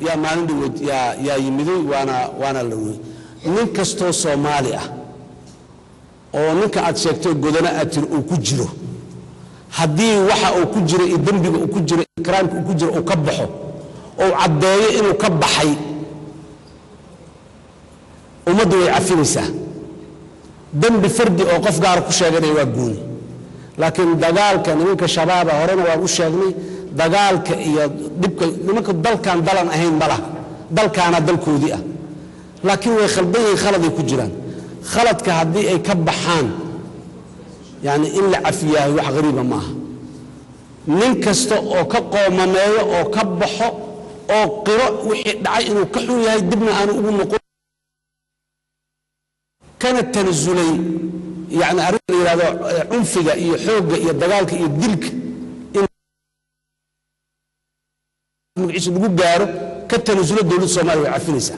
Yaa maalin dhaweyd yaa yimiday, waana la wey. Nin kastoo Soomaali ah oo ninka aad sheegtay Godana aad tiri uu ku jiro, haddii waxa uu ku jiro iyo dembiga uu ku jiro iyo crimeka uu ku jiro uu ka baxo oo caddeeyo inuu ka baxay, ummaddu way cafinaysaa. Dembi fardi oo qof gaara ku sheeganaya waa gooni, laakiin dagaalka nimanka Shabaaba horena waan u sheegnay, dagaalka iyo dhibka nimanka dalkan dalan ahayn ma laha, dalkaana dalkoodii ah, laakiin way khaldan yihiin, khaladay ku jiraan. Khaladka haddii ay ka baxaan, yani in la cafiyahay wax hariiba ma aha. Nin kasta oo ka qoomameeyo oo ka baxo oo qiro wixii dhacay inuu ka xun yahay, dibna aanu ugu noqon, kana tanasulay, yani arrin la yidhahdo cunfiga iyo xoogga iyo dagaalka iyo dilka in magaciisa lagu gaaro ka tanasulo, dowladda Soomaaliya way cafinaysaa.